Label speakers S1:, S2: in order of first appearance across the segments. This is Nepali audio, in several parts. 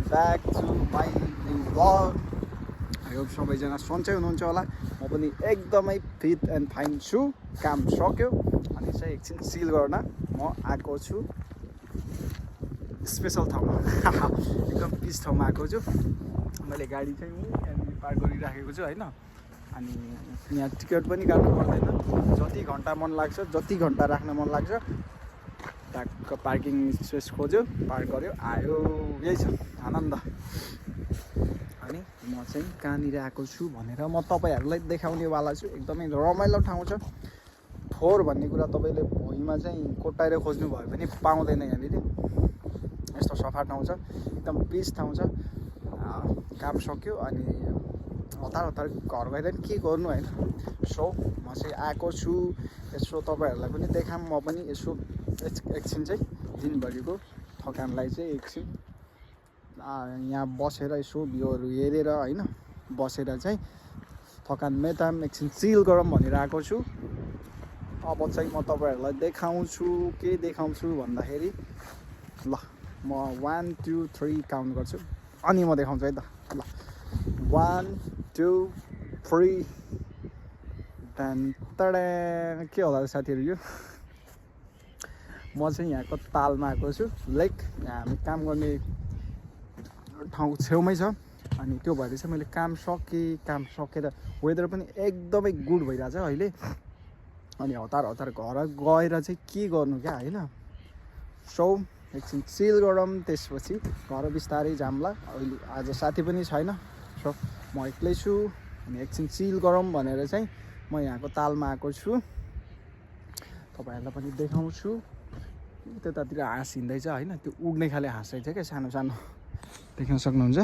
S1: Back to my new vlog. I hope सबैजना सन्चै हुनुहुन्छ होला। म पनि एकदमै फिट एन्ड फाइन छु। काम सक्यो अनि चाहिँ एकछिन चिल गर्न म आएको छु स्पेसल ठाउँमा। एकदम पिस ठाउँमा आएको छु। मैले गाडी चाहिँ यहाँनिर पार्क गरिराखेको छु होइन। अनि यहाँ टिकट पनि काट्नु पर्दैन। जति घन्टा मन लाग्छ, जति घन्टा राख्न मन लाग्छ ट्याक्क पार्किङ स्पेस खोज्यो, पार्क गर्यो, आयो। यही छ आनन्द। अनि म चाहिँ कहाँनिर आएको छु भनेर म तपाईँहरूलाई देखाउनेवाला छु। एकदमै रमाइलो ठाउँ छ। फोहोर भन्ने कुरा तपाईँले भुइँमा चाहिँ कोट्याएर खोज्नु भयो भने पाउँदैन। यहाँनिर यस्तो सफा ठाउँ छ, एकदम पिस ठाउँ छ। काम सक्यो अनि हतार हतार घर गएर नि के गर्नु होइन। सो म चाहिँ आएको छु यसो तपाईँहरूलाई पनि देखाऊँ। म पनि यसो एकछिन चाहिँ दिनभरिको थकानलाई चाहिँ एकछिन यहाँ बसेर यसो भ्यूहरू हेरेर होइन, बसेर चाहिँ थकान मेटाम, एकछिन चिल गरौँ भनेर आएको छु। अब चाहिँ म तपाईँहरूलाई देखाउँछु। के देखाउँछु भन्दाखेरि ल म 1 2 3 काउन्ट गर्छु अनि म देखाउँछु है त। ल 1 2 3 त्यहाँदेखि के होला साथीहरू, यो म चाहिँ यहाँको तालमा आएको छु। लेक यहाँ हामी काम गर्ने ठाउँ छेउमै छ। अनि त्यो भएर चाहिँ मैले काम सकेर वेदर पनि एकदमै गुड भइरहेछ अहिले। अनि हतार हतार घर गएर चाहिँ के गर्नु क्या होइन। सो एकछिन चिल गरौँ, त्यसपछि घर बिस्तारै जाम्ला। अहिले आज साथी पनि छैन। सो म एक्लै छु अनि एकछिन चिल गरौँ भनेर चाहिँ म यहाँको तालमा आएको छु। तपाईँहरूलाई पनि देखाउँछु। त्यतातिर हाँस हिँड्दैछ होइन, त्यो उड्ने खाले हाँस रहेछ क्या, सानो सानो देख्न सक्नुहुन्छ।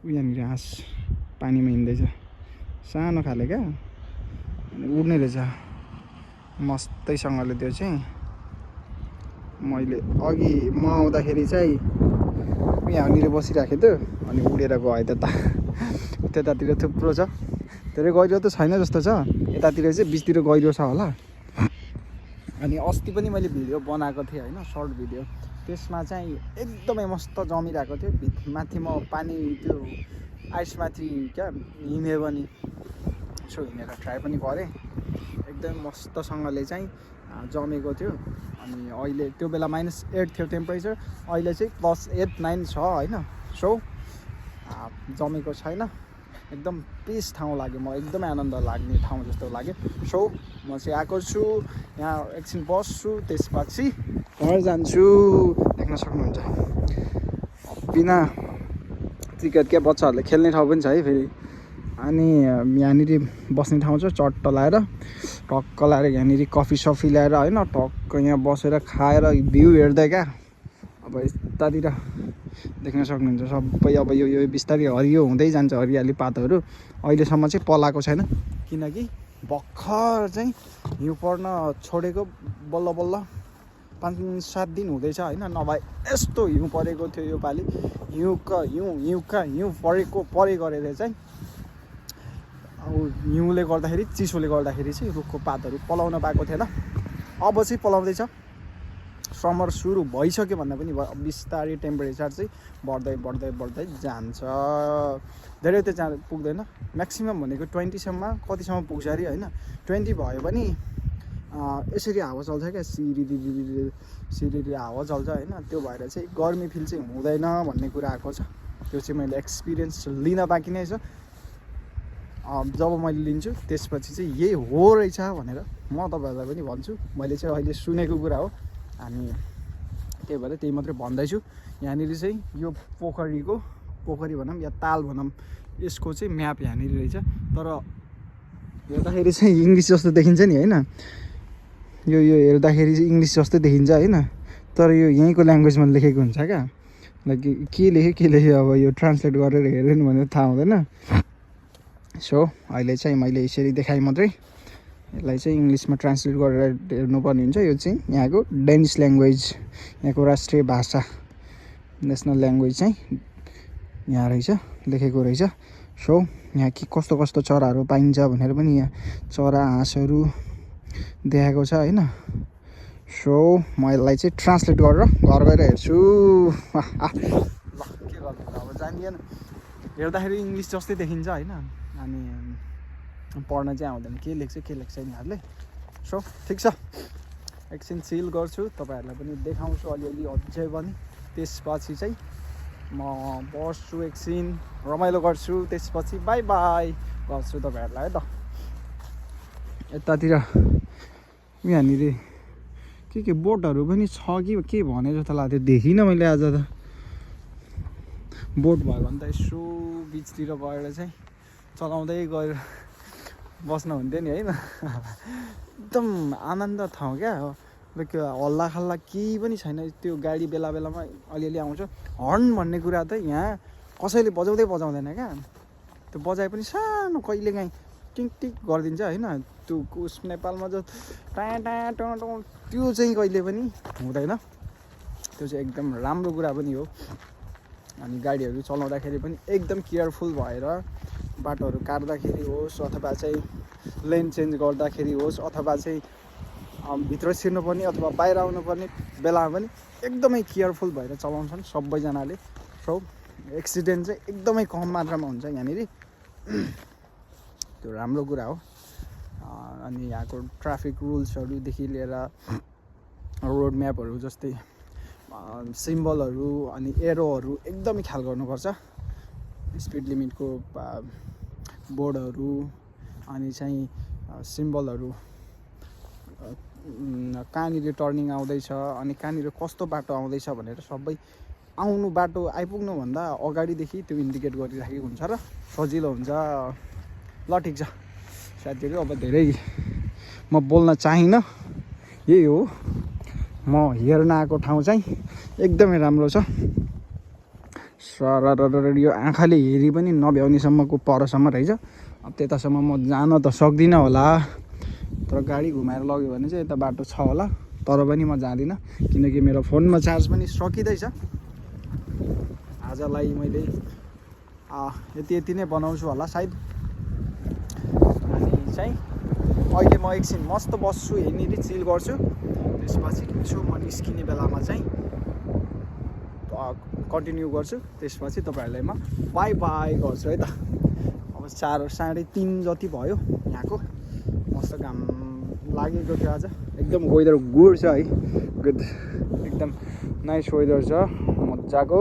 S1: यहाँनिर हाँस पानीमा हिँड्दैछ, सानो खाले क्या, अनि उड्ने रहेछ मस्तैसँगले। त्यो चाहिँ मैले अघि म आउँदाखेरि चाहिँ यहाँनिर बसिराखेँ थियो अनि उडेर गएँ त्यतातिर थुप्रो छ। धेरै गहिरो त छैन जस्तो छ, यतातिर चाहिँ बिचतिर गहिरो छ होला। अनि अस्ति पनि मैले भिडियो बनाएको थिएँ होइन, सर्ट भिडियो। त्यसमा चाहिँ एकदमै मस्त जमिरहेको थियो। माथि म पानी त्यो आइसमाथि क्या हिँडेँ पनि, यसो हिँडेर ट्राई पनि गरेँ। एकदमै मस्तसँगले चाहिँ जमेको थियो। अनि अहिले त्यो बेला -8 थियो टेम्परेचर, अहिले चाहिँ +8 9 छ होइन। सो जमेको छैन, एकदम पिस ठाउँ लाग्यो। म एकदमै आनन्द लाग्ने ठाउँ जस्तो लाग्यो। सो म चाहिँ आएको छु यहाँ, एकछिन बस्छु, त्यसपछि घर जान्छु। देख्न सक्नुहुन्छ बिना टिकट क्या बच्चाहरूले खेल्ने ठाउँ पनि छ है फेरि। अनि यहाँनिर बस्ने ठाउँ छ, चट्ट लाएर टक्क लाएर यहाँनिर कफी सफी ल्याएर होइन, टक्क यहाँ बसेर खाएर भ्यू हेर्दै क्या। अब यतातिर देख्न सक्नुहुन्छ सबै। अब यो बिस्तारै हरियो हुँदै जान्छ, हरियाली पातहरू। अहिलेसम्म चाहिँ पलाएको छैन किनकि भर्खर चाहिँ हिउँ पर्न छोडेको, बल्ल बल्ल 5-7 दिन हुँदैछ होइन। नभए यस्तो हिउँ परेको थियो योपालि। हिउँ परे गरेर चाहिँ अब हिउँले गर्दाखेरि, चिसोले गर्दाखेरि चाहिँ रुखको पातहरू पलाउन पाएको थिएन। अब चाहिँ पलाउँदैछ। समर सुरु भइसक्यो भन्दा पनि बिस्तारै टेम्परेचर चाहिँ बढ्दै जान्छ। धेरै त पुग्दैन, म्याक्सिमम् भनेको 20सम्म, कतिसम्म पुग्छ अरे होइन। 20 भयो भने यसरी हावा चल्छ क्या, सिरिरी हावा चल्छ होइन। त्यो भएर चाहिँ गर्मी फिल चाहिँ हुँदैन भन्ने कुरा आएको छ। त्यो चाहिँ मैले एक्सपिरियन्स लिन बाँकी नै छ। जब मैले लिन्छु त्यसपछि चाहिँ यही हो रहेछ भनेर म तपाईँहरूलाई पनि भन्छु। मैले चाहिँ अहिले सुनेको कुरा हो, अनि त्यही भएर त्यही मात्रै भन्दैछु। यहाँनिर चाहिँ यो पोखरी भनौँ या ताल भनौँ, यसको चाहिँ म्याप यहाँनिर रहेछ। तर हेर्दाखेरि चाहिँ इङ्ग्लिस जस्तो देखिन्छ नि होइन। यो हेर्दाखेरि चाहिँ इङ्ग्लिस जस्तो देखिन्छ होइन, तर यो यहीँको ल्याङ्ग्वेजमा लेखेको हुन्छ क्या। लाइक के लेख्यो अब यो ट्रान्सलेट गरेर हेर्यो नि भनेर थाहा हुँदैन। सो अहिले चाहिँ मैले यसरी देखाएँ मात्रै। यसलाई चाहिँ इङ्ग्लिसमा ट्रान्सलेट गरेर हेर्नुपर्ने हुन्छ। यो चाहिँ यहाँको डेनिस ल्याङ्ग्वेज, यहाँको राष्ट्रिय भाषा, नेसनल ल्याङ्ग्वेज चाहिँ यहाँ रहेछ, लेखेको रहेछ। सो यहाँ के कस्तो चराहरू पाइन्छ भनेर पनि यहाँ चरा हाँसहरू देखाएको छ होइन। सो म यसलाई चाहिँ ट्रान्सलेट गरेर घर गएर हेर्छु। ल के गर्नु अब जानिएन, हेर्दाखेरि इङ्ग्लिस जस्तै देखिन्छ होइन, अनि पढ्न चाहिँ आउँदैन, के लेख्छ यिनीहरूले। सो ठिक छ, एकछिन चिल गर्छु, तपाईँहरूलाई पनि देखाउँछु अलिअलि अझै पनि। त्यसपछि चाहिँ म बस्छु, एकछिन रमाइलो गर्छु, त्यसपछि बाई बाई गर्छु तपाईँहरूलाई है त। यतातिर यहाँनिर के बोटहरू पनि छ कि के भने जस्तो लाग्थ्यो, देखिनँ मैले आज त। बोट भयो भने त यसो बिचतिर गएर चाहिँ चलाउँदै गएर बस्नु हुन्थ्यो नि होइन। एकदम आनन्द ठाउँ क्या, हल्ला खल्ला केही पनि छैन। त्यो गाडी बेला बेलामा अलिअलि आउँछ, हर्न भन्ने कुरा त यहाँ कसैले बजाउँदैन क्या। त्यो बजाए पनि सानो कहिलेकाहीँ टिङ टिक गरिदिन्छ होइन। त्यो उस नेपालमा जो टाँ टाँ टँ टँ त्यो चाहिँ कहिले पनि हुँदैन। त्यो चाहिँ एकदम राम्रो कुरा पनि हो। अनि गाडीहरू चलाउँदाखेरि पनि एकदम केयरफुल भएर, बाटोहरू काट्दाखेरि होस् अथवा चाहिँ लेन चेन्ज गर्दाखेरि होस् अथवा चाहिँ भित्र छिर्नुपर्ने अथवा बाहिर आउनुपर्ने बेलामा पनि एकदमै केयरफुल भएर चलाउँछन् सबैजनाले। सो एक्सिडेन्ट चाहिँ एकदमै कम मात्रामा हुन्छ यहाँनिर, त्यो राम्रो कुरा हो। अनि यहाँको ट्राफिक रुल्सहरूदेखि लिएर रोड म्यापहरू जस्तै सिम्बलहरू अनि एरोहरू एकदमै ख्याल गर्नुपर्छ। स्पिड लिमिटको बोर्डहरू अनि चाहिँ सिम्बलहरू, कहाँनिर टर्निङ आउँदैछ अनि कहाँनिर कस्तो बाटो आउँदैछ भनेर सबै आउनु बाटो आइपुग्नुभन्दा अगाडिदेखि त्यो इन्डिकेट गरिराखेको हुन्छ र सजिलो हुन्छ। ल ठिक छ साथीहरू, अब धेरै म बोल्न चाहिनँ, यही हो म हेर्न आएको ठाउँ चाहिँ एकदमै राम्रो छ। सरर यो आँखाले हेरी पनि नभ्याउनेसम्मको परसम्म रहेछ। अब त्यतासम्म म जान त सक्दिनँ होला, तर गाडी घुमाएर लग्यो भने चाहिँ यता बाटो छ होला, तर पनि म जाँदिनँ किनकि मेरो फोनमा चार्ज पनि सकिँदैछ। आजलाई मैले यति नै बनाउँछु होला सायद। अनि चाहिँ अहिले म एकछिन मस्त बस्छु, यहीँनिर चिल गर्छु, त्यसपछि यसो म निस्किने बेलामा चाहिँ कन्टिन्यू गर्छु। त्यसपछि तपाईँहरूलाई म बाई बाई गर्छु है त। अब 4:30 जति भयो, यहाँको मस्त घाम लागेको थियो आज, एकदम वेदर गुड छ है, गुड एकदम नाइस वेदर छ, मजाको।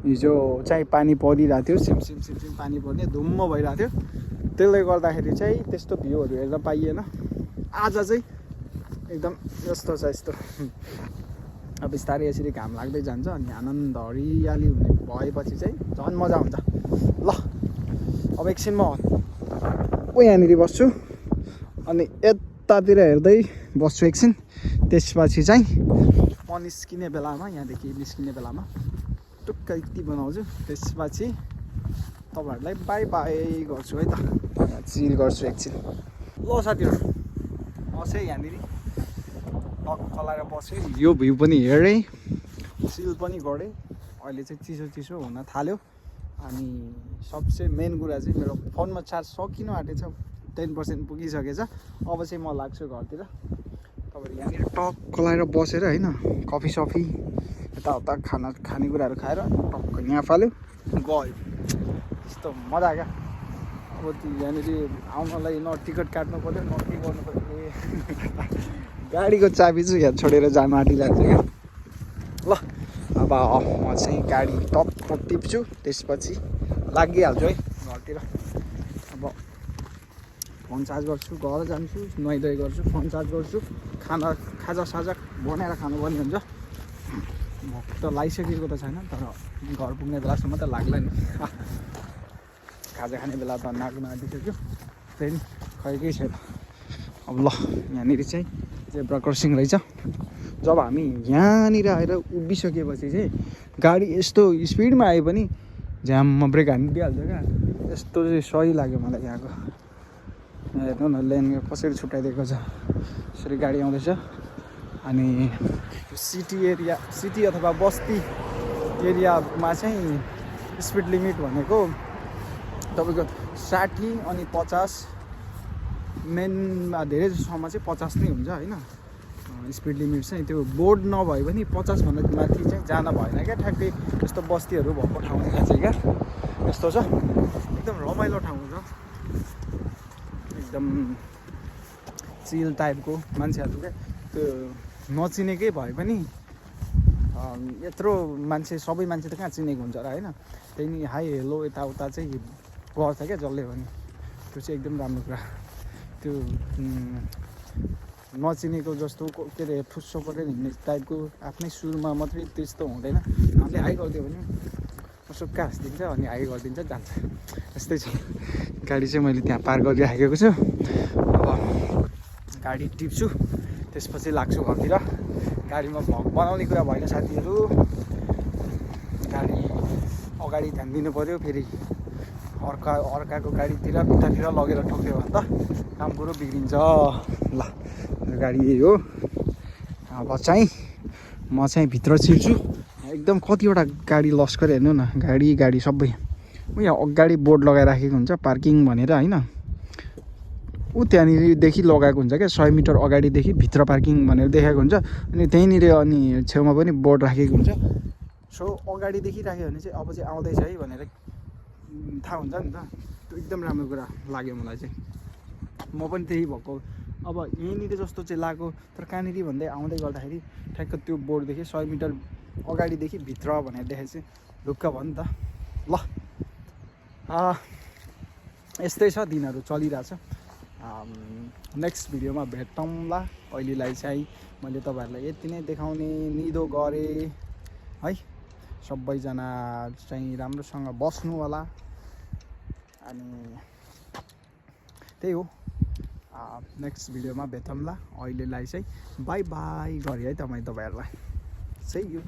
S1: हिजो चाहिँ पानी परिरहेको थियो, सिमसिम पानी पर्ने धुम्म भइरहेको थियो, त्यसले गर्दाखेरि चाहिँ त्यस्तो भ्यूहरू हेर्न पाइएन। आज चाहिँ एकदम यस्तो छ यस्तो। अब बिस्तारै यसरी घाम लाग्दै जान्छ अनि आनन्द हरियाली हुने भएपछि चाहिँ झन् मजा हुन्छ। ल अब एकछिन म यहाँनिर बस्छु अनि यतातिर हेर्दै बस्छु एकछिन, त्यसपछि चाहिँ म निस्किने बेलामा, यहाँदेखि निस्किने बेलामा टुक्क यति बनाउँछु, त्यसपछि तपाईँहरूलाई बाई बाई गर्छु है त। चिल गर्छु एकछिन। ल साथीहरू, म चाहिँ यहाँनिर चलाएर बसेँ, यो भ्यू पनि हेरेँ, चिल पनि गरेँ। अहिले चाहिँ चिसो हुन थाल्यो अनि सबसे मेन कुरा चाहिँ मेरो फोनमा चार्ज सकिनु आँटेछ, 10% पुगिसकेछ। अब चाहिँ म लाग्छु घरतिर। तपाईँहरू यहाँनिर टक्क लगाएर बसेर होइन, कफी सफी यताउता खानेकुराहरू खाएर टक्क यहाँ फाल्यो गयो, यस्तो मजा क्या। अब यहाँनिर आउनलाई न टिकट काट्नु पऱ्यो न के गर्नु पऱ्यो। गाडीको चाबी चाहिँ यहाँ छोडेर जानु आँटिरहेको छ क्या। ल अब म चाहिँ गाडी टक्क टिप्छु, त्यसपछि लागिहाल्छु है घरतिर। अब फोन चार्ज गर्छु, घर जान्छु, नुहाइधुवाइ गर्छु, फोन चार्ज गर्छु, खाजा बनाएर खानुपर्ने हुन्छ। भोक त लागिसकेको त छैन, तर घर पुग्ने बेलासम्म त लाग्ला नि। खाजा खाने बेला त नाक्नु आँटिसक्यो, त्यही खै केही छैन। अब ल यहाँनिर चाहिँ जेब्रा क्रसिङ रहेछ। जब हामी यहाँनिर आएर उभिसकेपछि चाहिँ गाडी यस्तो स्पिडमा आए पनि झ्याममा ब्रेक हानिदिइहाल्छ क्या, यस्तो चाहिँ सही लाग्यो मलाई यहाँको। हेर्नु न लेन कसरी छुट्याइदिएको छ, यसरी गाडी आउँदैछ। अनि सिटी अथवा बस्ती एरियामा चाहिँ स्पिड लिमिट भनेको तपाईँको 60 अनि 50, मेनमा धेरै जसोमा चाहिँ 50 नै हुन्छ होइन। स्पिड लिमिट चाहिँ त्यो बोर्ड नभए पनि 50 भन्दा माथि चाहिँ जान भएन क्या ठ्याक्कै यस्तो बस्तीहरू भएको ठाउँमा चाहिँ क्या यस्तो छ एकदम रमाइलो ठाउँ छ एकदम चिल टाइपको मान्छेहरू क्या त्यो नचिनेकै भए पनि यत्रो मान्छे सबै मान्छे त कहाँ चिनेको हुन्छ र होइन त्यही नि हाई हेलो यताउता चाहिँ गर्छ क्या जसले भने त्यो चाहिँ एकदम राम्रो कुरा त्यो नचिनेको जस्तो के अरे फुस्सो परेर हिँड्ने टाइपको आफ्नै सुरुमा मात्रै त्यस्तो हुँदैन हामीले हाई गरिदियो भने सुक्का हाँसिदिन्छ अनि हाई गरिदिन्छ जान्छ यस्तै छ गाडी चाहिँ मैले त्यहाँ पार गरिराखेको छु अब गाडी टिप्छु त्यसपछि लाग्छु घरतिर गाडीमा भ्लग बनाउने कुरा भएन साथीहरू गाडी अगाडि ध्यान दिनु पऱ्यो फेरि अर्काको गाडीतिर भित्रतिर लगेर ठोक्यो भने त काम कुरो बिग्रिन्छ ल गाडी यही हो अब चाहिँ म चाहिँ भित्र छिर्छु एकदम कतिवटा गाडी लस गरेर हेर्नु न गाडी सबै यहाँ अगाडि बोर्ड लगाइराखेको हुन्छ पार्किङ भनेर होइन ऊ त्यहाँनिरदेखि लगाएको हुन्छ क्या 100 मिटर अगाडिदेखि भित्र पार्किङ भनेर देखाएको हुन्छ अनि त्यहीँनिर अनि छेउमा पनि बोर्ड राखेको हुन्छ सो अगाडिदेखि राख्यो भने चाहिँ अब चाहिँ आउँदैछ है भनेर थाहा हुन्छ नि त त्यो एकदम राम्रो कुरा लाग्यो मलाई चाहिँ म पनि त्यही भएको अब यहीँनिर जस्तो चाहिँ लाग्यो तर कहाँनिर भन्दै आउँदै गर्दाखेरि ठ्याक्क त्यो बोर्डदेखि 100 मिटर अगाडिदेखि भित्र भनेर देखाए चाहिँ ढुक्क भयो नि त ल यस्तै छ दिनहरू चलिरहेछ नेक्स्ट भिडियोमा भेटौँला अहिलेलाई चाहिँ मैले तपाईँहरूलाई यति नै देखाउने निदो गरेँ है सबैजना चाहिँ राम्रोसँग बस्नु होला अनि त्यही हो नेक्स्ट भिडियोमा भेटौँला अहिलेलाई चाहिँ बाई बाई गरेँ है तपाईँहरूलाई सही हो।